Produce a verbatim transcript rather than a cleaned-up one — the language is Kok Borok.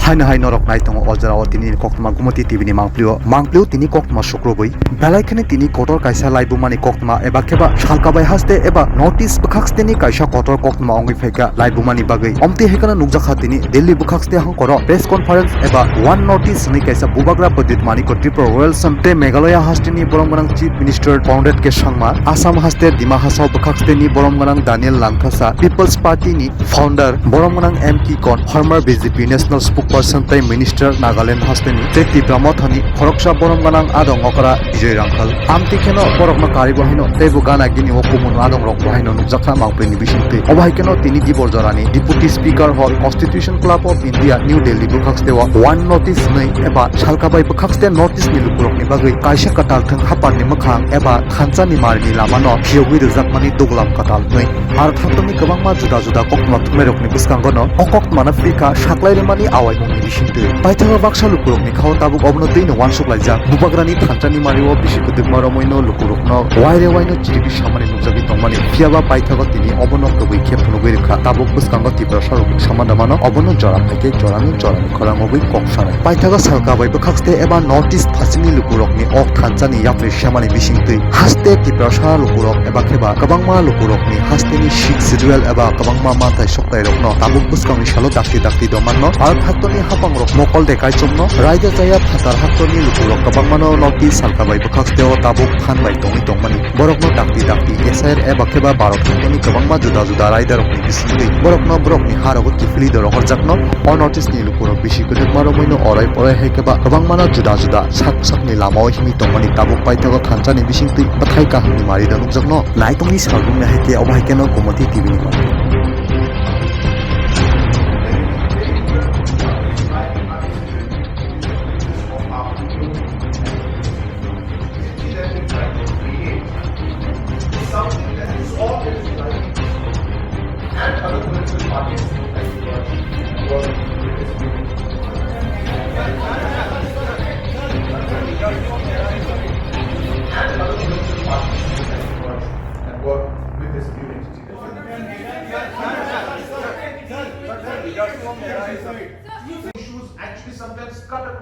Haino hai norok nai tongo o jora o tini koktwma Gumoti T V ni mangpli o. Mangpli o tini koktwma sukrubui. Belai kheno tini kotor kaisa laibumani koktwma eba kheba salkabai haste eba North East bwkhak steni kaisa kotor koktwma wngwi phaikha laibumani bagwi. Omtwi hai kheno nukjakha tini Delhi bwkhak ste hangkoro press conference eba One North East hwnwi kaisa bubagra Pradyut Manik o Tripura Royal Assam tei Meghalaya hasteni borom gwnang Chief Minister Conrad K Sangma, Assam haste Dima Hasao bwkhak steni borom gwnang Daniel Langthasa, People's Party ni founder borom gwnang M Kikon, former B J P national spokesperson tei minister Nagaland hasteni, tei Tipra Mothani khoroksa borom gwnang adong okra Bijoy Rangkhal. Amtwi kheno borokno karibo haino teibo gana gini o kumun adong rok bo haino nukjakha mangpili bisingtwi. Obo hai kheno tini dibor jorani Deputy Speaker hall Constitution Club of India, New Delhi bwkhak steo One North East hwnwi eba salkabai bwkhak ste North East ni lukurokni bagwi kaisa kwtal thwng haparni mwkhang eba thansa ni marini lamano phiyogwi rwjakmani duglam kwtal hwnwi. Bharat haktokni kwbangma juda juda koktwma thumnairokni bwskango no o koktwmano phirkha saklai rwmani awaimungni bisingtwi. Paithago baksa lukurokni khao tabuk obono twino uansuk laijak. Bubagrani thansa ni mario bisi kwdwkma romwino lukurokno waire waino chirigwi samani nukjagwi tongmani. Phiyaba paithago tini obono kwbwi khe phunugwi rwkha. Tabuk bwskango Tiprasa rok sama da mano obono jora phaikhe jorano jorani khorang wngwi kok sanai. Paithago salka bai bwkhak ste eba North East phasingni lukurokni ok thansani yapri semani bisingtwi haste Tiprasa lukurok eba kheba kwbangma lukurokni hasteni Sixth Schedule eba kwbangma manthai soktairokno tabuk bwskangni salo dakti dakti dongmanno. Bharat haktoni hapangrok mokol de kaichomno raida jaya phatar haktoni lukurok kwbangmano North East salka bai bwkhak steo tabuk phan bai tongwi tongmani. Borokno dakti dakti S I R eba kheba Bharat haktoni kwbangma juda juda raidarokni bisingtwi borokno borokni harogo kiphilwi doro horjakno. O North East ni lukurok bisi kwdwkma romwino orai porai hai khe ba kwbangmano juda juda sak sakni lamao himwi tongmani tabuk paithago thansani bisingtwi bwthai kahamni mari da nukjakno. Naitongni salbumni hai khe obo hai kheno Gumoti T V ni mangpli. Something that is always rising and other political parties like yours and work with this unit. And other political parties like yours and work with this unit. Issues actually sometimes cut across